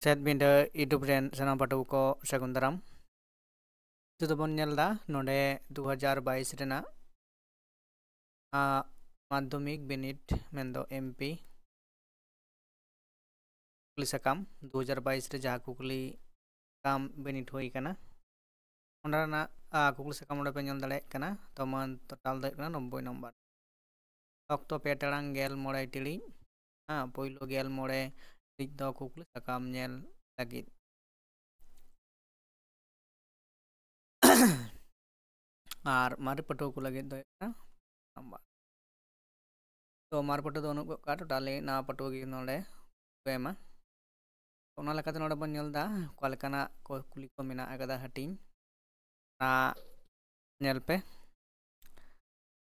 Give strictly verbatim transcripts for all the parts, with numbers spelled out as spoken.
ᱥᱮᱫ ᱵᱤᱸᱰᱟᱹ YouTube ᱨᱮᱱ ᱥᱟᱱᱟᱢ ᱯᱟᱹᱴᱷᱩᱣᱟᱹ ᱠᱚ ᱥᱟᱹᱜᱩᱱ ᱫᱟᱨᱟᱢ᱾ ᱱᱤᱛᱚᱜ ᱫᱚᱵᱚᱱ ᱧᱮᱞ ᱮᱫᱟ ᱱᱚᱰᱮ ᱫᱩ ᱦᱟᱡᱟᱨ ᱵᱟᱭᱤᱥ ᱨᱮᱱᱟᱜ, ᱟ, ᱢᱟᱫᱽᱫᱷᱚᱢᱤᱠ ᱵᱤᱱᱤᱰ, ᱢᱮᱱᱫᱚ M P ᱠᱩᱠᱞᱤ ᱥᱟᱠᱟᱢ ᱫᱩ ᱦᱟᱡᱟᱨ ᱵᱟᱭᱤᱥ ᱨᱮ ᱡᱟᱦᱟᱸ ᱠᱩᱠᱞᱤ ᱥᱟᱠᱟᱢ ᱵᱤᱱᱤᱰ ᱦᱩᱭ ᱟᱠᱟᱱᱟ, ᱚᱱᱟ ᱨᱮᱱᱟᱜ, ᱟ, ᱠᱩᱠᱞᱤ ᱥᱟᱠᱟᱢ ᱚᱸᱰᱮ ᱯᱮ ᱧᱮᱞ ᱫᱟᱲᱮᱭᱟᱜ ᱠᱟᱱᱟ᱾ ᱛᱚ ᱢᱟᱹᱱ total ᱫᱚ ᱦᱩᱭᱩᱜ ᱠᱟᱱᱟ ᱱᱚᱵᱵᱳᱭ ᱱᱚᱢᱵᱚᱨ᱾ ᱚᱠᱛᱚ ᱯᱮ ᱴᱟᱲᱟᱝ ᱜᱮᱞ ᱢᱚᱬᱮ ᱴᱤᱲᱤᱡ᱾ ᱦᱮᱸ, ᱯᱳᱭᱞᱳ ᱜᱮᱞ ᱢᱚᱬᱮ ᱴᱤᱲᱤᱡ ᱫᱚ ᱠᱩᱠᱞᱤ ᱥᱟᱠᱟᱢ ᱧᱮᱞ ᱞᱟᱹᱜᱤᱫ᱾ ᱟᱨ ᱢᱟᱨᱮ ᱯᱟᱹᱴᱷᱩᱣᱟᱹ ᱠᱚ ᱞᱟᱹᱜᱤᱫ ᱫᱚ ᱦᱩᱭᱩᱜ ᱠᱟᱱᱟ ᱱᱟᱢᱵᱟᱨ᱾ ᱛᱚ ᱢᱟᱨᱮ ᱯᱟᱹᱴᱷᱩᱣᱟᱹ ᱫᱚ ᱵᱟᱹᱱᱩᱜ ᱠᱚᱣᱟ, totally ᱱᱟᱣᱟ ᱯᱟᱹᱴᱷᱩᱣᱟᱹ ᱜᱮ ᱱᱚᱰᱮ ᱠᱚ ᱮᱢᱟ᱾ ᱚᱱᱟ ᱞᱮᱠᱟᱛᱮ ᱱᱚᱰᱮ ᱵᱚᱱ ᱧᱮᱞ ᱮᱫᱟ ᱚᱠᱟ ᱞᱮᱠᱟᱱᱟᱜ ᱠᱩᱠᱞᱤ ᱠᱚ ᱢᱮᱱᱟᱜ ᱟᱠᱟᱫᱟ ᱦᱟᱹᱴᱤᱧ᱾ ᱚᱱᱟ ᱧᱮᱞ ᱯᱮ᱾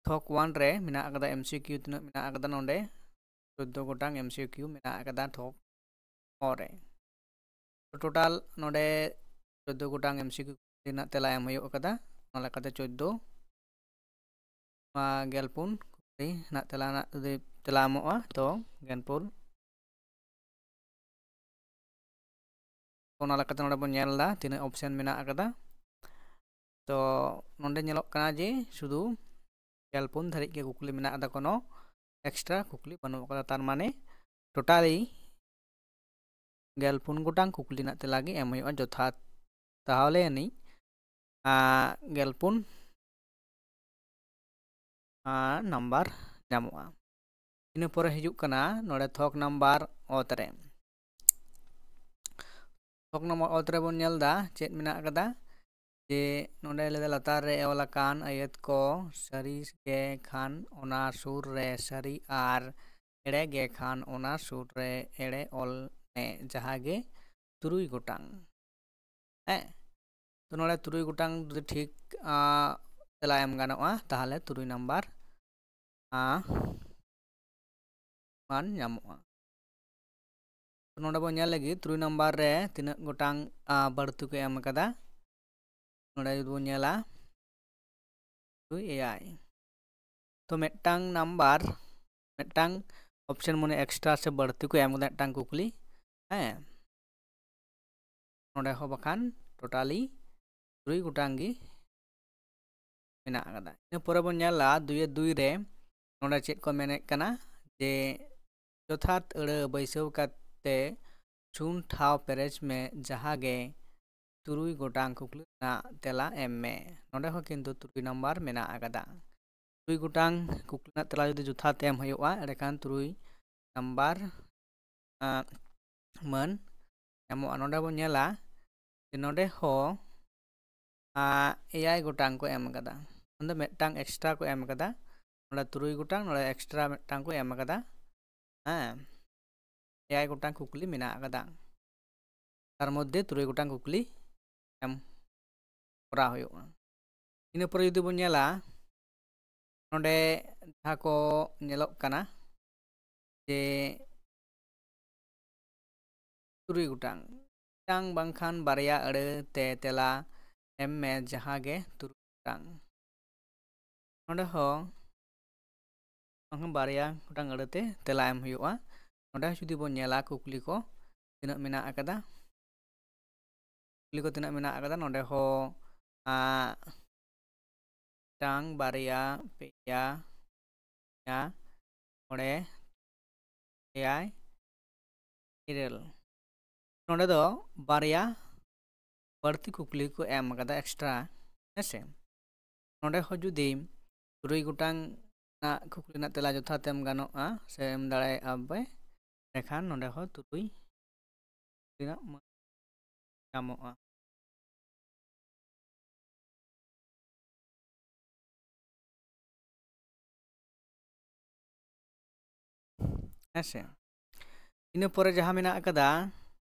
ᱛᱷᱚᱠ one ᱨᱮ ᱢᱮᱱᱟᱜ ᱟᱠᱟᱫᱟ M C Q, ᱛᱤᱱᱟᱹᱜ ᱢᱮᱱᱟᱜ ᱟᱠᱟᱫᱟ ᱱᱚᱰᱮ? ᱪᱳᱫᱽᱫᱳ ᱜᱚᱴᱟᱝ M C Q ᱢᱮᱱᱟᱜ ᱟᱠᱟᱫᱟ ᱛᱷᱚᱠ one ᱨᱮ᱾ ᱴᱳᱴᱟᱞ ᱱᱚᱰᱮ ᱪᱳᱫᱽᱫᱳ ᱜᱚᱴᱟᱝ M C Q ᱨᱮᱱᱟᱜ ᱛᱮᱞᱟ ᱮᱢ ᱦᱩᱭᱩᱜ ᱟᱠᱟᱫᱟ᱾ ᱚᱱᱟ ᱞᱮᱠᱟᱛᱮ ᱪᱳᱫᱽᱫᱳ, ᱱᱚᱣᱟ ᱜᱮᱞ ᱯᱩᱱ ᱠᱩᱠᱞᱤ ᱨᱮᱱᱟᱜ ᱛᱮᱞᱟ ᱨᱮᱱᱟᱜ ᱡᱩᱫᱤ ᱛᱮᱞᱟ ᱮᱢᱚᱜᱼᱟ, ᱛᱚ ᱜᱮᱞ ᱯᱩᱱ᱾ ᱚᱱᱟ ᱞᱮᱠᱟᱛᱮ ᱱᱚᱰᱮ ᱵᱚᱱ ᱧᱮᱞ ᱮᱫᱟ ᱛᱤᱱᱟᱹᱜ option ᱢᱮᱱᱟᱜ ᱟᱠᱟᱫᱟ᱾ ᱛᱚ ᱱᱚᱰᱮ ᱧᱮᱞᱚᱜ ᱠᱟᱱᱟ ᱡᱮ ᱥᱩᱫᱷᱩ ᱜᱮᱞ ᱯᱩᱱ ᱫᱷᱟᱹᱨᱤᱡ ᱜᱮ ᱠᱩᱠᱞᱤ ᱢᱮᱱᱟᱜ ᱟᱠᱟᱫᱟ, ᱠᱳᱱᱳ extra ᱠᱩᱠᱞᱤ ᱵᱟᱹᱱᱩᱜ ᱟᱠᱟᱫᱟ᱾ ᱛᱟᱨ ᱢᱟᱱᱮ totally ᱜᱮᱞ ᱯᱩᱱ ᱜᱚᱴᱟᱝ ᱠᱩᱠᱞᱤ ᱨᱮᱱᱟᱜ ᱛᱮᱞᱟ ᱜᱮ ᱮᱢ ᱦᱩᱭᱩᱜᱼᱟ ᱡᱚᱛᱷᱟᱛ᱾ ᱛᱟᱦᱚᱞᱮ ᱟᱹᱱᱤᱡ, ᱟ, ᱜᱮᱞ ᱯᱩᱱ, ᱟ, ᱱᱟᱢᱵᱟᱨ ᱧᱟᱢᱚᱜᱼᱟ᱾ ᱤᱱᱟᱹ ᱯᱚᱨᱮ ᱦᱤᱡᱩᱜ ᱠᱟᱱᱟ ᱱᱚᱰᱮ ᱛᱷᱚᱠ ᱱᱟᱢᱵᱟᱨ ᱚᱛ ᱨᱮ᱾ ᱛᱷᱚᱠ ᱱᱟᱢᱵᱟᱨ ᱚᱛ ᱨᱮᱵᱚᱱ ᱧᱮᱞ ᱮᱫᱟ ᱪᱮᱫ ᱢᱮᱱᱟᱜ ᱟᱠᱟᱫᱟ, ᱡᱮ ᱱᱚᱰᱮ ᱞᱟᱹᱭ ᱮᱫᱟ ᱞᱟᱛᱟᱨ ᱨᱮ ᱚᱞ ᱟᱠᱟᱱ ᱟᱹᱭᱟᱹᱛ ᱠᱚ ᱥᱟᱹᱨᱤ ᱜᱮ ᱠᱷᱟᱱ ᱚᱱᱟ ᱥᱩᱨ ᱨᱮ ᱥᱟᱹᱨᱤ ᱟᱨ ᱮᱲᱮ ᱜᱮ ᱠᱷᱟᱱ ᱚᱱᱟ ᱥᱩᱨ ᱨᱮ ᱮᱲᱮ ᱚᱞ ᱢᱮ, ᱡᱟᱦᱟᱸ ᱜᱮ ᱛᱩᱨᱩᱭ ᱜᱚᱴᱟᱝ᱾ ᱦᱮᱸ, ᱛᱚ ᱱᱚᱰᱮ ᱛᱩᱨᱩᱭ ᱜᱚᱴᱟᱝ ᱡᱩᱫᱤ ᱴᱷᱤᱠ, ᱟ, ᱛᱮᱞᱟ ᱮᱢ ᱜᱟᱱᱚᱜᱼᱟ, ᱛᱟᱦᱚᱞᱮ ᱛᱩᱨᱩᱭ ᱱᱟᱢᱵᱟᱨ, ᱟ, ᱢᱟᱱ ᱧᱟᱢᱚᱜᱼᱟ᱾ ᱛᱚ ᱱᱚᱰᱮ ᱵᱚᱱ ᱧᱮᱞ ᱞᱟᱹᱜᱤᱫ ᱛᱩᱨᱩᱭ ᱱᱟᱢᱵᱟᱨ ᱨᱮ ᱛᱤᱱᱟᱹᱜ ᱜᱚᱴᱟᱝ, ᱟ, ᱵᱟᱹᱲᱛᱤ ᱠᱚ ᱮᱢ ᱟᱠᱟᱫᱟ᱾ ᱱᱚᱰᱮ ᱡᱩᱫᱤ ᱵᱚᱱ ᱧᱮᱞᱟ, ᱛᱩᱨᱩᱭ ᱮᱭᱟᱭ᱾ ᱛᱚ ᱢᱤᱫᱴᱟᱝ ᱱᱟᱢᱵᱟᱨ, ᱢᱤᱫᱴᱟᱝ option ᱢᱟᱱᱮ extra ᱥᱮ ᱵᱟᱹᱲᱛᱤ ᱠᱚ ᱮᱢ ᱠᱟᱫᱟ ᱢᱤᱫᱴᱟᱝ ᱠᱩᱠᱞᱤ, ᱦᱮᱸ, ᱱᱚᱰᱮ ᱦᱚᱸ ᱵᱟᱠᱷᱟᱱ ᱴᱳᱴᱟᱞᱤ ᱛᱩᱨᱩᱭ ᱜᱚᱴᱟᱝ ᱜᱮ ᱢᱮᱱᱟᱜ ᱟᱠᱟᱫᱟ᱾ ᱤᱱᱟᱹ ᱯᱚᱨᱮ ᱵᱚᱱ ᱧᱮᱞᱟ ᱫᱩᱭᱮ ᱫᱩᱭ ᱨᱮ, ᱱᱚᱰᱮ ᱪᱮᱫ ᱠᱚ ᱢᱮᱱᱮᱫ ᱠᱟᱱᱟ ᱡᱮ ᱡᱚᱛᱷᱟᱛ ᱟᱹᱲᱟᱹ ᱵᱟᱹᱭᱥᱟᱹᱣ ᱠᱟᱛᱮ ᱥᱩᱱ ᱴᱷᱟᱶ ᱯᱮᱨᱮᱡ ᱢᱮ, ᱡᱟᱦᱟᱸ ᱜᱮ ᱛᱩᱨᱩᱭ ᱜᱚᱴᱟᱝ ᱠᱩᱠᱞᱤ ᱨᱮᱱᱟᱜ ᱛᱮᱞᱟ ᱮᱢ ᱢᱮ᱾ ᱱᱚᱰᱮ ᱦᱚᱸ ᱠᱤᱱᱛᱩ ᱛᱩᱨᱩᱭ ᱱᱟᱢᱵᱟᱨ ᱢᱮᱱᱟᱜ ᱟᱠᱟᱫᱟ᱾ ᱛᱩᱨᱩᱭ ᱜᱚᱴᱟᱝ ᱠᱩᱠᱞᱤ ᱨᱮᱱᱟᱜ ᱛᱮᱞᱟ ᱡᱩᱫᱤ ᱡᱚᱛᱷᱟᱛ ᱮᱢ ᱦᱩᱭᱩᱜᱼᱟ, ᱮᱸᱰᱮᱠᱷᱟᱱ ᱛᱩᱨᱩᱭ ᱱᱟᱢᱵᱟᱨ, ᱟᱸ, ᱢᱟᱹᱱ ᱧᱟᱢᱚᱜᱼᱟ᱾ ᱱᱚᱰᱮ ᱵᱚᱱ ᱧᱮᱞᱟ ᱡᱮ ᱱᱚᱰᱮ ᱦᱚᱸ, ᱟᱸ, ᱮᱭᱟᱭ ᱜᱚᱴᱟᱝ ᱠᱚ ᱮᱢ ᱟᱠᱟᱫᱟ᱾ ᱱᱚᱰᱮ ᱢᱤᱫᱴᱟᱝ ᱮᱠᱥᱴᱨᱟ ᱠᱚ ᱮᱢ ᱟᱠᱟᱫᱟ᱾ ᱱᱚᱰᱮ ᱛᱩᱨᱩᱭ ᱜᱚᱴᱟᱝ, ᱱᱚᱰᱮ ᱮᱠᱥᱴᱨᱟ ᱢᱤᱫᱴᱟᱝ ᱠᱚ ᱮᱢ ᱟᱠᱟᱫᱟ᱾ ᱦᱮᱸ, ᱮᱭᱟᱭ ᱜᱚᱴᱟᱝ ᱠᱩᱠᱞᱤ ᱢᱮᱱᱟᱜ ᱟᱠᱟᱫᱟ᱾ ᱛᱟᱨ ᱢᱚᱫᱽᱫᱷᱮ ᱛᱩᱨᱩᱭ ᱜᱚᱴᱟᱝ ᱠᱩᱠᱞᱤ ᱮᱢ ᱠᱚᱨᱟᱣ ᱦᱩᱭᱩᱜᱼᱟ᱾ ᱤᱱᱟᱹ ᱯᱚᱨᱮ ᱡᱩᱫᱤ ᱵᱚᱱ ᱧᱮᱞᱟ, ᱱᱚᱰᱮ ᱡᱟᱦᱟᱸ ᱠᱚ ᱧᱮᱞᱚᱜ ᱠᱟᱱᱟ ᱡᱮ ᱛᱩᱨᱩᱭ ᱜᱚᱴᱟᱝ, ᱢᱤᱫᱴᱟᱝ ᱵᱟᱝᱠᱷᱟᱱ ᱵᱟᱨᱭᱟ ᱟᱹᱲᱟᱹ ᱛᱮ ᱛᱮᱞᱟ ᱮᱢ ᱢᱮ, ᱡᱟᱦᱟᱸ ᱜᱮ ᱛᱩᱨᱩᱭ ᱜᱚᱴᱟᱝ᱾ ᱱᱚᱰᱮ ᱦᱚᱸ ᱵᱟᱝᱠᱷᱟᱱ ᱵᱟᱨᱭᱟ ᱜᱚᱴᱟᱝ ᱟᱹᱲᱟᱹ ᱛᱮ ᱛᱮᱞᱟ ᱮᱢ ᱦᱩᱭᱩᱜᱼᱟ᱾ ᱱᱚᱰᱮ ᱦᱚᱸ ᱡᱩᱫᱤ ᱵᱚᱱ ᱧᱮᱞᱟ ᱠᱩᱠᱞᱤ ᱠᱚ ᱛᱤᱱᱟᱹᱜ ᱢᱮᱱᱟᱜ ᱟᱠᱟᱫᱟ, ᱠᱩᱠᱞᱤ ᱠᱚ ᱛᱤᱱᱟᱹᱜ ᱢᱮᱱᱟᱜ ᱟᱠᱟᱫᱟ, ᱱᱚᱰᱮ ᱦᱚᱸ, ᱟᱸ, ᱢᱤᱫᱴᱟᱝ, ᱵᱟᱨᱭᱟ, ᱯᱮᱭᱟ, ᱯᱩᱱᱭᱟ, ᱢᱚᱬᱮ, ᱮᱭᱟᱭ, ᱤᱨᱟᱹᱞ᱾ ᱱᱚᱰᱮ ᱫᱚ ᱵᱟᱨᱭᱟ ᱵᱟᱹᱲᱛᱤ ᱠᱩᱠᱞᱤ ᱠᱚ ᱮᱢ ᱟᱠᱟᱫᱟ ᱮᱠᱥᱴᱨᱟ, ᱦᱮᱸ ᱥᱮ᱾ ᱱᱚᱰᱮ ᱦᱚᱸ ᱡᱩᱫᱤ ᱛᱩᱨᱩᱭ ᱜᱚᱴᱟᱝ ᱨᱮᱱᱟᱜ ᱠᱩᱠᱞᱤ ᱨᱮᱱᱟᱜ ᱛᱮᱞᱟ ᱡᱚᱛᱷᱟᱛ ᱮᱢ ᱜᱟᱱᱚᱜᱼᱟ ᱥᱮ ᱮᱢ ᱫᱟᱲᱮᱭᱟᱜᱼᱟ ᱯᱮ, ᱮᱸᱰᱮᱠᱷᱟᱱ ᱱᱚᱰᱮ ᱦᱚᱸ ᱛᱩᱨᱩᱭ ᱨᱮᱱᱟᱜ ᱢᱟᱹᱱ ᱧᱟᱢᱚᱜᱼᱟ᱾ ᱦᱮᱸ ᱥᱮ? ᱤᱱᱟᱹ ᱯᱚᱨᱮ ᱡᱟᱦᱟᱸ ᱢᱮᱱᱟᱜ ᱟᱠᱟᱫᱟ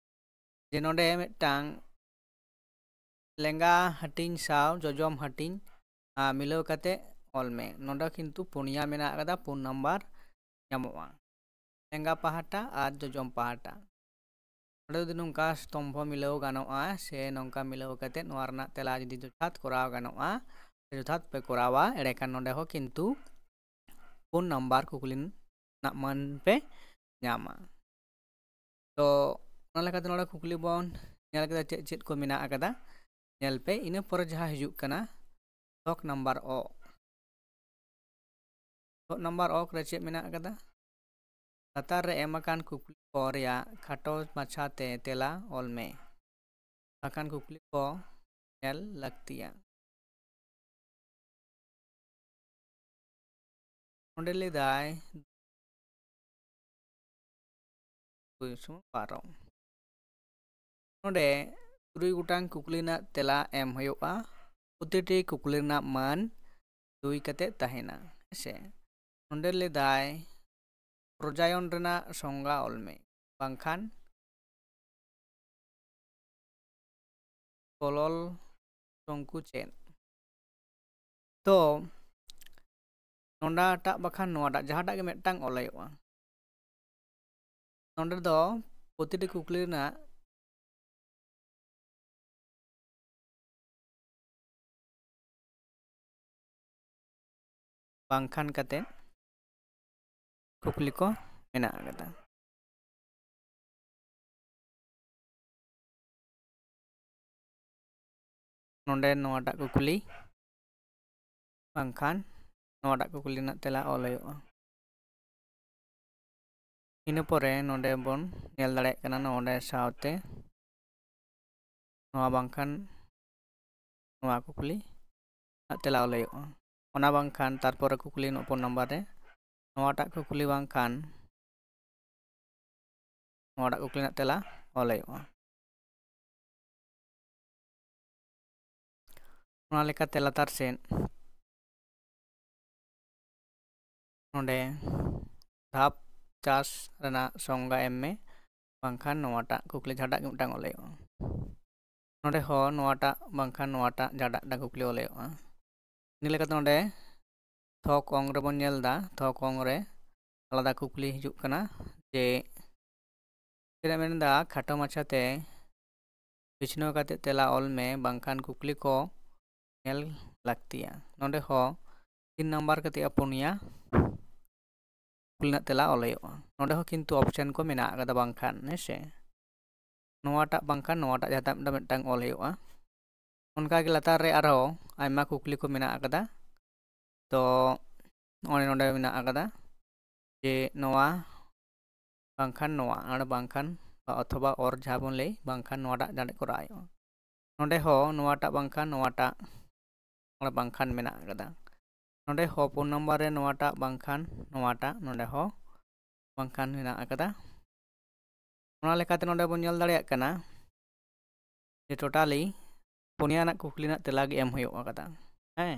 ᱡᱮ ᱱᱚᱰᱮ ᱢᱤᱫᱴᱟᱝ ᱞᱮᱸᱜᱟ ᱦᱟᱹᱴᱤᱧ ᱥᱟᱶ ᱡᱚᱡᱚᱢ ᱦᱟᱹᱴᱤᱧ, ᱟᱸ, ᱢᱤᱞᱟᱹᱣ ᱠᱟᱛᱮ ᱚᱞ ᱢᱮ᱾ ᱱᱚᱰᱮ ᱠᱤᱱᱛᱩ ᱯᱩᱱᱭᱟ ᱢᱮᱱᱟᱜ ᱟᱠᱟᱫᱟ, ᱯᱩᱱ ᱱᱟᱢᱵᱟᱨ ᱧᱟᱢᱚᱜᱼᱟ᱾ ᱞᱮᱸᱜᱟ ᱯᱟᱦᱴᱟ ᱟᱨ ᱡᱚᱡᱚᱢ ᱯᱟᱦᱴᱟ᱾ ᱱᱚᱰᱮ ᱡᱩᱫᱤ ᱱᱚᱝᱠᱟ ᱥᱛᱚᱢᱵᱷᱚ ᱢᱤᱞᱟᱹᱣ ᱜᱟᱱᱚᱜᱼᱟ ᱥᱮ ᱱᱚᱝᱠᱟ ᱢᱤᱞᱟᱹᱣ ᱠᱟᱛᱮ ᱱᱚᱣᱟ ᱨᱮᱱᱟᱜ ᱛᱮᱞᱟ ᱡᱩᱫᱤ ᱡᱚᱛᱷᱟᱛ ᱠᱚᱨᱟᱣ ᱜᱟᱱᱚᱜᱼᱟ, ᱥᱮ ᱡᱚᱛᱷᱟᱛ ᱯᱮ ᱠᱚᱨᱟᱣᱟ, ᱮᱸᱰᱮᱠᱷᱟᱱ ᱱᱚᱰᱮ ᱦᱚᱸ ᱠᱤᱱᱛᱩ ᱯᱩᱱ ᱱᱟᱢᱵᱟᱨ ᱠᱩᱠᱞᱤ ᱨᱮᱱᱟᱜ ᱢᱟᱹᱱ ᱯᱮ ᱧᱟᱢᱟ᱾ ᱛᱚ ᱚᱱᱟ ᱞᱮᱠᱟᱛᱮ ᱱᱚᱰᱮ ᱠᱩᱠᱞᱤ ᱵᱚᱱ ᱧᱮᱞ ᱠᱮᱫᱟ ᱪᱮᱫ ᱪᱮᱫ ᱠᱚ ᱢᱮᱱᱟᱜ ᱟᱠᱟᱫᱟ᱾ ᱧᱮᱞ ᱯᱮ, ᱤᱱᱟᱹ ᱯᱚᱨᱮ ᱡᱟᱦᱟᱸ ᱦᱤᱡᱩᱜ ᱠᱟᱱᱟ ᱛᱷᱚᱠ ᱱᱟᱢᱵᱟᱨ ᱚ᱾ ᱛᱷᱚᱠ ᱱᱟᱢᱵᱟᱨ ᱚ ᱨᱮ ᱪᱮᱫ ᱢᱮᱱᱟᱜ ᱟᱠᱟᱫᱟ? ᱞᱟᱛᱟᱨ ᱨᱮ ᱮᱢ ᱟᱠᱟᱱ ᱠᱩᱠᱞᱤ ᱠᱚ ᱨᱮᱭᱟᱜ ᱠᱷᱟᱴᱚ ᱢᱟᱪᱷᱟ ᱛᱮ ᱛᱮᱞᱟ ᱚᱞ ᱢᱮ᱾ ᱟᱠᱟᱱ ᱠᱩᱠᱞᱤ ᱠᱚ ᱧᱮᱞ ᱞᱟᱹᱠᱛᱤᱭᱟ᱾ ᱱᱚᱰᱮ ᱞᱟᱹᱭᱫᱟᱭ ᱯᱟᱨᱚᱢ᱾ ᱱᱚᱰᱮ ᱛᱩᱨᱩᱭ ᱜᱚᱴᱟᱝ ᱠᱩᱠᱞᱤ ᱨᱮᱱᱟᱜ ᱛᱮᱞᱟ ᱮᱢ ᱦᱩᱭᱩᱜᱼᱟ᱾ ᱯᱨᱚᱛᱤᱴᱤ ᱠᱩᱠᱞᱤ ᱨᱮᱱᱟᱜ ᱢᱟᱹᱱ ᱫᱩᱭ ᱠᱟᱛᱮ ᱛᱟᱦᱮᱱᱟ᱾ ᱦᱮᱸᱥᱮ, ᱱᱚᱰᱮ ᱞᱟᱹᱭᱫᱟᱭ ᱯᱨᱚᱡᱟᱭᱚᱱ ᱨᱮᱱᱟᱜ ᱥᱚᱝᱜᱟ ᱚᱞ ᱢᱮ, ᱵᱟᱝᱠᱷᱟᱱ ᱠᱚᱞᱚᱞ ᱥᱚᱝᱠᱩ ᱪᱮᱫ? ᱛᱚ ᱱᱚᱰᱟᱴᱟᱜ ᱵᱟᱠᱷᱟᱱ ᱱᱚᱣᱟᱴᱟᱜ ᱡᱟᱦᱟᱸᱴᱟᱜ ᱜᱮ ᱢᱤᱫᱴᱟᱝ ᱚᱞ ᱦᱩᱭᱩᱜᱼᱟ᱾ ᱱᱚᱰᱮ ᱫᱚ ᱯᱨᱚᱛᱤᱴᱤ ᱠᱩᱠᱞᱤ ᱨᱮᱱᱟᱜ ᱵᱟᱝᱠᱷᱟᱱ ᱠᱟᱛᱮ ᱠᱩᱠᱞᱤ ᱠᱚ ᱢᱮᱱᱟᱜ ᱟᱠᱟᱫᱟ᱾ ᱱᱚᱰᱮ ᱱᱚᱣᱟᱴᱟᱜ ᱠᱩᱠᱞᱤ ᱵᱟᱝᱠᱷᱟᱱ ᱱᱚᱣᱟᱴᱟᱜ ᱠᱩᱠᱞᱤ ᱨᱮᱱᱟᱜ ᱛᱮᱞᱟ ᱚᱞ ᱦᱩᱭᱩᱜᱼᱟ᱾ ᱤᱱᱟᱹ ᱯᱚᱨᱮ ᱱᱚᱰᱮ ᱵᱚᱱ ᱧᱮᱞ ᱫᱟᱲᱮᱭᱟᱜ ᱠᱟᱱᱟ, ᱱᱚᱰᱮ ᱥᱟᱶᱛᱮ ᱱᱚᱣᱟ ᱵᱟᱝᱠᱷᱟᱱ ᱱᱚᱣᱟ ᱠᱩᱠᱞᱤ ᱨᱮᱱᱟᱜ ᱛᱮᱞᱟ ᱚᱞ ᱦᱩᱭᱩᱜᱼᱟ᱾ ᱚᱱᱟ ᱵᱟᱝᱠᱷᱟᱱ ᱛᱟᱨᱯᱚᱨᱮ ᱠᱩᱠᱞᱤ ᱱᱚᱣᱟ ᱯᱷᱳᱱ ᱱᱟᱢᱵᱟᱨ ᱨᱮ ᱱᱚᱣᱟᱴᱟᱜ ᱠᱩᱠᱞᱤ ᱵᱟᱝᱠᱷᱟᱱ ᱱᱚᱣᱟᱴᱟᱜ ᱠᱩᱠᱞᱤ ᱨᱮᱱᱟᱜ ᱛᱮᱞᱟ ᱚᱞ ᱦᱩᱭᱩᱜᱼᱟ᱾ ᱚᱱᱟ ᱞᱮᱠᱟᱛᱮ ᱞᱟᱛᱟᱨ ᱥᱮᱫ ᱱᱚᱰᱮ ᱫᱷᱟᱯ ᱪᱟᱥ ᱨᱮᱱᱟᱜ ᱥᱚᱝᱜᱟ ᱮᱢ ᱢᱮ, ᱵᱟᱝᱠᱷᱟᱱ ᱱᱚᱣᱟᱴᱟᱜ ᱠᱩᱠᱞᱤ ᱡᱟᱦᱟᱸᱴᱟᱜ ᱜᱮ ᱢᱤᱫᱴᱟᱝ ᱚᱞ ᱦᱩᱭᱩᱜᱼᱟ᱾ ᱱᱚᱰᱮ ᱦᱚᱸ ᱱᱚᱣᱟᱴᱟᱜ ᱵᱟᱝᱠᱷᱟᱱ ᱱᱚᱣᱟᱴᱟᱜ ᱡᱟᱦᱟᱸᱴᱟᱜ ᱢᱤᱫᱴᱟᱝ ᱠᱩᱠᱞᱤ ᱚᱞ ᱦᱩᱭᱩᱜᱼᱟ᱾ ᱤᱱᱟᱹ ᱞᱮᱠᱟᱛᱮ ᱱᱚᱰᱮ ᱛᱷᱚᱠ ᱚᱝ ᱨᱮᱵᱚᱱ ᱧᱮᱞ ᱮᱫᱟ, ᱛᱷᱚᱠ ᱚᱝ ᱨᱮ ᱟᱞᱟᱫᱟ ᱠᱩᱠᱞᱤ ᱦᱤᱡᱩᱜ ᱠᱟᱱᱟ ᱡᱮ ᱪᱮᱫ ᱮ ᱢᱮᱱ ᱮᱫᱟ, ᱠᱷᱟᱴᱚ ᱢᱟᱪᱷᱟᱛᱮ ᱵᱤᱪᱷᱱᱟᱹᱣ ᱠᱟᱛᱮ ᱛᱮᱞᱟ ᱚᱞ ᱢᱮ, ᱵᱟᱝᱠᱷᱟᱱ ᱠᱩᱠᱞᱤ ᱠᱚ ᱧᱮᱞ ᱞᱟᱹᱠᱛᱤᱭᱟ᱾ ᱱᱚᱰᱮ ᱦᱚᱸ ᱛᱤᱱ ᱱᱟᱢᱵᱟᱨ ᱠᱟᱛᱮ ᱯᱩᱱᱭᱟ ᱠᱩᱠᱞᱤ ᱨᱮᱱᱟᱜ ᱛᱮᱞᱟ ᱚᱞ ᱦᱩᱭᱩᱜᱼᱟ᱾ ᱱᱚᱰᱮ ᱦᱚᱸ ᱠᱤᱱᱛᱩ ᱚᱯᱥᱮᱱ ᱠᱚ ᱢᱮᱱᱟᱜ ᱟᱠᱟᱫᱟ, ᱵᱟᱝᱠᱷᱟᱱ, ᱦᱮᱸ ᱥᱮ᱾ ᱱᱚᱣᱟᱴᱟᱜ ᱵᱟᱝᱠᱷᱟᱱ ᱱᱚᱣᱟᱴᱟᱜ ᱡᱟᱦᱟᱸᱴᱟᱜ ᱢᱤᱫᱴᱟᱝ ᱚᱞ ᱦᱩᱭᱩᱜᱼᱟ᱾ ᱚᱱᱠᱟᱜᱮ ᱞᱟᱛᱟᱨ ᱨᱮ ᱟᱨᱦᱚᱸ ᱟᱭᱢᱟ ᱠᱩᱠᱞᱤ ᱠᱚ ᱢᱮᱱᱟᱜ ᱟᱠᱟᱫᱟ᱾ ᱛᱚ ᱱᱚᱜᱼᱚᱭ ᱱᱚᱰᱮ ᱢᱮᱱᱟᱜ ᱟᱠᱟᱫᱟ ᱡᱮ ᱱᱚᱣᱟ ᱵᱟᱝᱠᱷᱟᱱ ᱱᱚᱣᱟ, ᱱᱚᱰᱮ ᱵᱟᱝᱠᱷᱟᱱ ᱚᱛᱷᱚᱵᱟ ᱚᱨ ᱡᱟᱦᱟᱸ ᱵᱚᱱ ᱞᱟᱹᱭ, ᱵᱟᱝᱠᱷᱟᱱ ᱱᱚᱣᱟᱴᱟᱜ ᱡᱟᱦᱟᱸ ᱠᱚᱨᱟᱣ ᱦᱩᱭᱩᱜᱼᱟ᱾ ᱱᱚᱰᱮ ᱦᱚᱸ ᱱᱚᱣᱟᱴᱟᱜ ᱵᱟᱝᱠᱷᱟᱱ ᱱᱚᱣᱟᱴᱟᱜ, ᱱᱚᱰᱮ ᱵᱟᱝᱠᱷᱟᱱ ᱢᱮᱱᱟᱜ ᱟᱠᱟᱫᱟ᱾ ᱱᱚᱰᱮ ᱦᱚᱸ ᱯᱩᱱ ᱱᱚᱢᱵᱚᱨ ᱨᱮ ᱱᱚᱣᱟᱴᱟᱜ ᱵᱟᱝᱠᱷᱟᱱ ᱱᱚᱣᱟᱴᱟᱜ, ᱱᱚᱰᱮ ᱦᱚᱸ ᱵᱟᱝᱠᱷᱟᱱ ᱢᱮᱱᱟᱜ ᱟᱠᱟᱫᱟ᱾ ᱚᱱᱟ ᱞᱮᱠᱟᱛᱮ ᱱᱚᱰᱮ ᱵᱚᱱ ᱧᱮᱞ ᱫᱟᱲᱮᱭᱟᱜ ᱠᱟᱱᱟ ᱡᱮ ᱴᱳᱴᱟᱞᱤ ᱯᱩᱱᱭᱟ ᱨᱮᱱᱟᱜ ᱠᱩᱠᱞᱤ ᱨᱮᱱᱟᱜ ᱛᱮᱞᱟ ᱜᱮ ᱮᱢ ᱦᱩᱭᱩᱜ ᱟᱠᱟᱫᱟ᱾ ᱦᱮᱸ,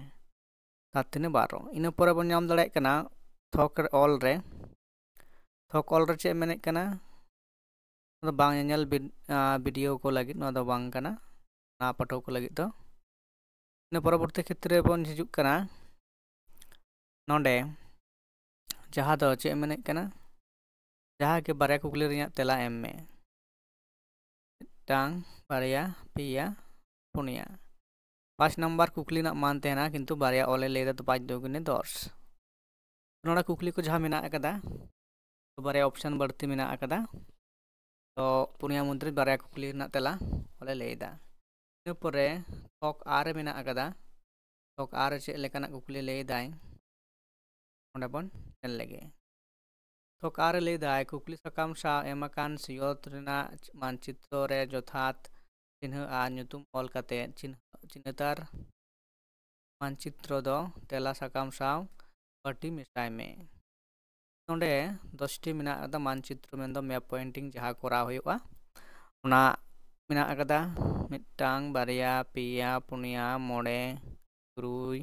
ᱥᱟᱛ ᱛᱤᱱᱮ ᱵᱟᱨᱚ᱾ ᱤᱱᱟᱹ ᱯᱚᱨᱮ ᱵᱚᱱ ᱧᱟᱢ ᱫᱟᱲᱮᱭᱟᱜ ᱠᱟᱱᱟ ᱛᱷᱚᱠ ᱨᱮ, ᱚᱞ ᱨᱮ᱾ ᱛᱷᱚᱠ ᱚᱞ ᱨᱮ ᱪᱮᱫ ᱢᱮᱱᱮᱫ ᱠᱟᱱᱟ? ᱱᱚᱣᱟ ᱫᱚ ᱵᱟᱝ ᱧᱮᱧᱮᱞ ᱵᱤᱰ-, ᱟ, ᱵᱷᱤᱰᱤᱭᱳ ᱠᱚ ᱞᱟᱹᱜᱤᱫ ᱱᱚᱣᱟ ᱫᱚ ᱵᱟᱝ ᱠᱟᱱᱟ, ᱱᱟᱣᱟ ᱯᱟᱹᱴᱷᱩᱣᱟᱹ ᱠᱚ ᱞᱟᱹᱜᱤᱫ ᱫᱚ᱾ ᱤᱱᱟᱹ ᱯᱚᱨᱚᱵᱚᱨᱛᱤ ᱠᱷᱮᱛᱨᱮ ᱵᱚᱱ ᱦᱤᱡᱩᱜ ᱠᱟᱱᱟ ᱱᱚᱰᱮ, ᱡᱟᱦᱟᱸ ᱫᱚ ᱪᱮᱫ ᱢᱮᱱᱮᱫ ᱠᱟᱱᱟ? ᱡᱟᱦᱟᱸ ᱜᱮ ᱵᱟᱨᱭᱟ ᱠᱩᱠᱞᱤ ᱨᱮᱭᱟᱜ ᱛᱮᱞᱟ ᱮᱢ ᱢᱮ᱾ ᱢᱤᱫᱴᱟᱝ, ᱵᱟᱨᱭᱟ, ᱯᱮᱭᱟ, ᱯᱩᱱᱭᱟ᱾ ᱯᱟᱸᱪ ᱱᱟᱢᱵᱟᱨ ᱠᱩᱠᱞᱤ ᱨᱮᱱᱟᱜ ᱢᱟᱱ ᱛᱟᱦᱮᱱᱟ, ᱠᱤᱱᱛᱩ ᱵᱟᱨᱭᱟ ᱚᱞᱮ ᱞᱟᱹᱭ ᱮᱫᱟ, ᱛᱚ ᱯᱟᱸᱪ ᱫᱩ ᱜᱩᱱᱮ ᱫᱚᱥ᱾ ᱱᱚᱰᱮ ᱠᱩᱠᱞᱤ ᱠᱚ ᱡᱟᱦᱟᱸ ᱢᱮᱱᱟᱜ ᱟᱠᱟᱫᱟ, ᱵᱟᱨᱭᱟ ᱚᱯᱥᱮᱱ ᱵᱟᱹᱲᱛᱤ ᱢᱮᱱᱟᱜ ᱟᱠᱟᱫᱟ᱾ ᱛᱚ ᱯᱩᱱᱭᱟ ᱢᱩᱫᱽᱨᱮ ᱵᱟᱨᱭᱟ ᱠᱩᱠᱞᱤ ᱨᱮᱱᱟᱜ ᱛᱮᱞᱟ ᱚᱞᱮ ᱞᱟᱹᱭ ᱮᱫᱟ᱾ ᱤᱱᱟᱹ ᱯᱚᱨᱮ ᱛᱷᱚᱠ ᱟᱨ ᱨᱮ ᱢᱮᱱᱟᱜ ᱟᱠᱟᱫᱟ, ᱛᱷᱚᱠ ᱟᱨ ᱨᱮ ᱪᱮᱫ ᱞᱮᱠᱟᱱᱟᱜ ᱠᱩᱠᱞᱤ ᱞᱟᱹᱭ ᱮᱫᱟᱭ, ᱚᱸᱰᱮ ᱵᱚᱱ ᱧᱮᱞ ᱞᱮᱜᱮ᱾ ᱛᱷᱚᱠ ᱟᱨ ᱨᱮ ᱞᱟᱹᱭ ᱮᱫᱟᱭ, ᱠᱩᱠᱞᱤ ᱥᱟᱠᱟᱢ ᱥᱟᱶ ᱮᱢ ᱟᱠᱟᱱ ᱥᱤᱧᱚᱛ ᱨᱮᱱᱟᱜ ᱢᱟᱱᱪᱤᱛᱨᱚ ᱨᱮ ᱡᱚᱛᱷᱟᱛ ᱪᱤᱱᱦᱟᱹ ᱟᱨ ᱧᱩᱛᱩᱢ ᱚᱞ ᱠᱟᱛᱮ ᱪᱤᱱᱦᱟᱹ, ᱪᱤᱱᱦᱟᱹᱛᱟᱨ ᱢᱟᱱᱪᱤᱛᱨᱚ ᱫᱚ ᱛᱮᱞᱟ ᱥᱟᱠᱟᱢ ᱥᱟᱶ ᱯᱟᱹᱴᱤ ᱢᱮᱥᱟᱭ ᱢᱮ᱾ ᱱᱚᱰᱮ ᱫᱚᱥᱴᱤ ᱢᱮᱱᱟᱜ ᱟᱠᱟᱫᱟ, ᱢᱟᱱᱪᱤᱛᱨᱚ ᱢᱮᱱᱫᱚ ᱢᱮᱯ ᱯᱚᱭᱮᱱᱴᱤᱝ ᱡᱟᱦᱟᱸ ᱠᱚᱨᱟᱣ ᱦᱩᱭᱩᱜᱼᱟ, ᱚᱱᱟ ᱢᱮᱱᱟᱜ ᱟᱠᱟᱫᱟ᱾ ᱢᱤᱫᱴᱟᱝ, ᱵᱟᱨᱭᱟ, ᱯᱮᱭᱟ, ᱯᱩᱱᱭᱟ, ᱢᱚᱬᱮ, ᱛᱩᱨᱩᱭ,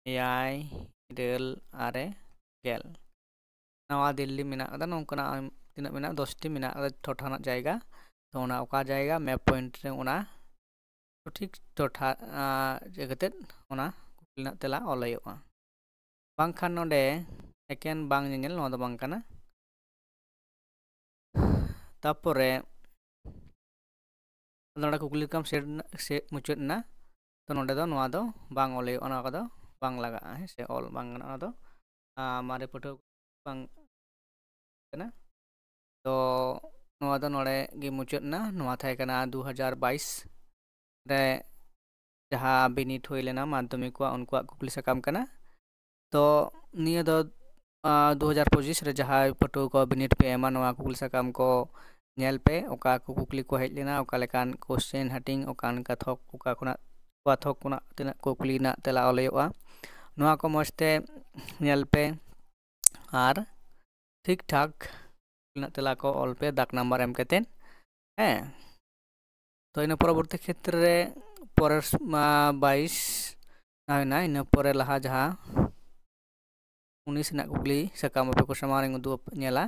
ᱮᱭᱟᱭ, ᱤᱨᱟᱹᱞ, ᱟᱨᱮ, ᱜᱮᱞ᱾ ᱱᱟᱣᱟ ᱫᱤᱞᱞᱤ ᱢᱮᱱᱟᱜ ᱟᱠᱟᱫᱟ, ᱱᱚᱝᱠᱟᱱᱟᱜ ᱟᱭᱢ-, ᱛᱤᱱᱟᱹᱜ ᱢᱮᱱᱟᱜᱼᱟ, ᱫᱚᱥᱴᱤ ᱢᱮᱱᱟᱜ ᱟᱠᱟᱫᱟ ᱴᱚᱴᱷᱟ ᱨᱮᱱᱟᱜ ᱡᱟᱭᱜᱟ᱾ ᱛᱚ ᱚᱱᱟ ᱚᱠᱟ ᱡᱟᱭᱜᱟ ᱢᱮᱯ ᱯᱚᱭᱮᱱᱴ ᱨᱮ ᱚᱱᱟ ᱥᱚᱴᱷᱤᱠ ᱴᱚᱴᱷᱟ, ᱟᱸ, ᱤᱭᱟᱹ ᱠᱟᱛᱮᱫ ᱚᱱᱟ ᱠᱩᱠᱞᱤ ᱨᱮᱱᱟᱜ ᱛᱮᱞᱟ ᱚᱞ ᱦᱩᱭᱩᱜᱼᱟ᱾ ᱵᱟᱝᱠᱷᱟᱱ ᱱᱚᱰᱮ ᱮᱠᱮᱱ ᱵᱟᱝ ᱧᱮᱧᱮᱞ, ᱱᱚᱣᱟ ᱫᱚ ᱵᱟᱝ ᱠᱟᱱᱟ᱾ ᱛᱟᱯᱚᱨᱮ ᱟᱫᱚ ᱱᱚᱰᱮ ᱠᱩᱠᱞᱤ ᱞᱮᱠᱟᱢ ᱥᱮᱴ ᱮᱱᱟ, ᱥᱮ ᱢᱩᱪᱟᱹᱫ ᱮᱱᱟ᱾ ᱛᱚ ᱱᱚᱰᱮ ᱫᱚ ᱱᱚᱣᱟ ᱫᱚ ᱵᱟᱝ ᱚᱞ ᱦᱩᱭᱩᱜᱼᱟ, ᱱᱚᱣᱟ ᱠᱚᱫᱚ ᱵᱟᱝ ᱞᱟᱜᱟᱜᱼᱟ, ᱦᱮᱸ ᱥᱮ, ᱚᱞ ᱵᱟᱝ ᱜᱟᱱᱚᱜᱼᱟ, ᱱᱚᱣᱟ ᱫᱚ, ᱟᱸ, ᱢᱟᱨᱮ ᱯᱟᱹᱴᱷᱩᱣᱟᱹ ᱵᱟᱝ ᱠᱟᱱᱟ᱾ ᱛᱚ ᱱᱚᱣᱟ ᱫᱚ ᱱᱚᱰᱮ ᱜᱮ ᱢᱩᱪᱟᱹᱫ ᱮᱱᱟ᱾ ᱱᱚᱣᱟ ᱛᱟᱦᱮᱸ ᱠᱟᱱᱟ ᱫᱩ ᱦᱟᱡᱟᱨ ᱵᱟᱭᱤᱥ ᱨᱮ ᱡᱟᱦᱟᱸ ᱵᱤᱱᱤᱰ ᱦᱩᱭ ᱞᱮᱱᱟ ᱢᱟᱫᱽᱫᱷᱚᱢᱤᱠ ᱠᱚᱣᱟᱜ, ᱩᱱᱠᱩᱣᱟᱜ ᱠᱩᱠᱞᱤ ᱥᱟᱠᱟᱢ ᱠᱟᱱᱟ᱾ ᱛᱚ ᱱᱤᱭᱟᱹ ᱫᱚ ᱫᱩ ᱦᱟᱡᱟᱨ ᱯᱚᱸᱪᱤᱥ ᱨᱮ ᱡᱟᱦᱟᱸᱭ ᱯᱟᱹᱴᱷᱩᱣᱟᱹ ᱠᱚ ᱵᱤᱱᱤᱰ ᱯᱮ ᱮᱢᱟ, ᱱᱚᱣᱟ ᱠᱩᱠᱞᱤ ᱥᱟᱠᱟᱢ ᱠᱚ ᱧᱮᱞ ᱯᱮ, ᱚᱠᱟ ᱠᱚ ᱠᱩᱠᱞᱤ ᱠᱚ ᱦᱮᱡ ᱞᱮᱱᱟ, ᱚᱠᱟ ᱞᱮᱠᱟᱱ ᱠᱚᱥᱪᱮᱱ ᱦᱟᱹᱴᱤᱧ, ᱚᱠᱟᱱ ᱠᱟᱛᱷᱚᱠ, ᱚᱠᱟ ᱠᱷᱚᱱᱟᱜ ᱠᱟᱛᱷᱚᱠ ᱠᱷᱚᱱᱟᱜ ᱛᱤᱱᱟᱹᱜ ᱠᱩᱠᱞᱤ ᱨᱮᱱᱟᱜ ᱛᱮᱞᱟ ᱚᱞ ᱦᱩᱭᱩᱜᱼᱟ, ᱱᱚᱣᱟ ᱠᱚ ᱢᱚᱡᱽ ᱛᱮ ᱧᱮᱞ ᱯᱮ ᱟᱨ ᱴᱷᱤᱠ ᱴᱷᱟᱠ ᱨᱮᱱᱟᱜ ᱛᱮᱞᱟ ᱠᱚ ᱚᱞ ᱯᱮ ᱫᱟᱜᱽ ᱱᱟᱢᱵᱟᱨ ᱮᱢ ᱠᱟᱛᱮᱫ᱾ ᱦᱮᱸ, ᱛᱚ ᱤᱱᱟᱹ ᱯᱚᱨᱚᱵᱚᱨᱛᱤ ᱠᱷᱮᱛᱨᱮ ᱨᱮ ᱯᱚᱨᱮᱨ ᱢᱟ ᱵᱟᱭᱤᱥ ᱦᱩᱭᱱᱟ, ᱤᱱᱟᱹ ᱯᱚᱨᱮ ᱞᱟᱦᱟ ᱡᱟᱦᱟᱸ ᱩᱱᱤᱥ ᱨᱮᱱᱟᱜ ᱠᱩᱠᱞᱤ ᱥᱟᱠᱟᱢ ᱟᱯᱮ ᱠᱚ ᱥᱟᱢᱟᱝ ᱨᱮᱧ ᱩᱫᱩᱜ ᱧᱮᱞᱟ,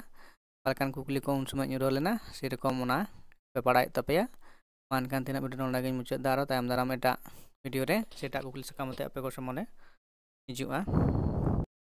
ᱚᱠᱟ ᱞᱮᱠᱟᱱ ᱠᱩᱠᱞᱤ ᱠᱚ ᱩᱱ ᱥᱚᱢᱚᱭ ᱧᱩᱨᱦᱟᱹ ᱞᱮᱱᱟ, ᱥᱮᱨᱚᱠᱚᱢ ᱚᱱᱟ ᱯᱮ ᱵᱟᱲᱟᱭᱮᱫ ᱛᱟᱯᱮᱭᱟ᱾ ᱢᱟ ᱮᱱᱠᱷᱟᱱ ᱛᱮᱦᱮᱧᱟᱜ ᱵᱷᱤᱰᱤᱭᱳ ᱱᱚᱰᱮ ᱜᱤᱧ ᱢᱩᱪᱟᱹᱫ ᱮᱫᱟ᱾ ᱟᱨᱚ ᱛᱟᱭᱚᱢ ᱫᱟᱨᱟᱢ ᱮᱴᱟᱜ ᱵᱷᱤᱰᱤᱭᱳ ᱨᱮ ᱥᱮ ᱮᱴᱟᱜ ᱠᱩᱠᱞᱤ ᱥᱟᱠᱟᱢ ᱟᱛᱮ ᱟᱯᱮ ᱠᱚ ᱥᱟᱢᱟᱝ ᱨᱮ ᱦᱤᱡᱩᱜᱼᱟ᱾